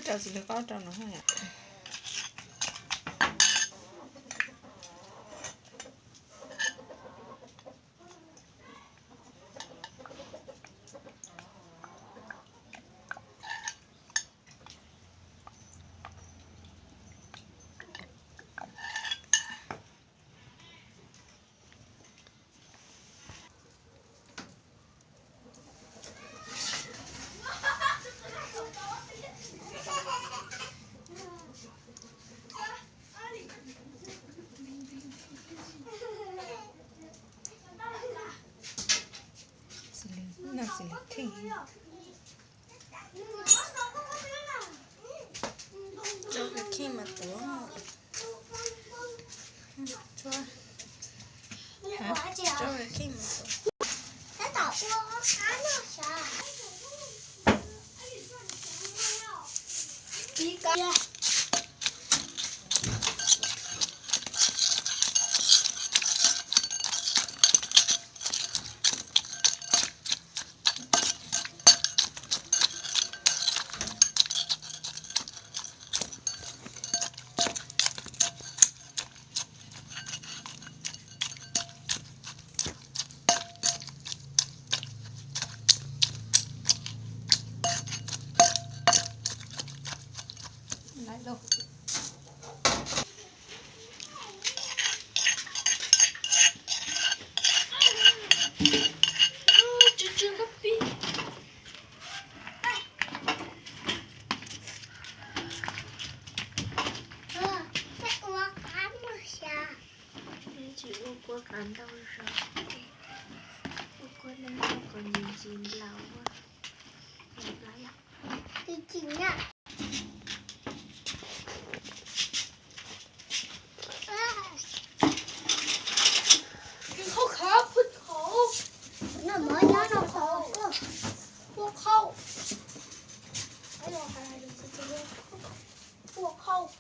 Rau xws li qab rau no. Xws li, no xws li kheej. Tso kheej mas tuav. Tso kheej mas tuav. Lawm lauj. Tsw tsw koj pib. Tsis ua kua qas ntau zog, ua kua ntau kom ntsim ntsim nplaum ua. Ua qhauj.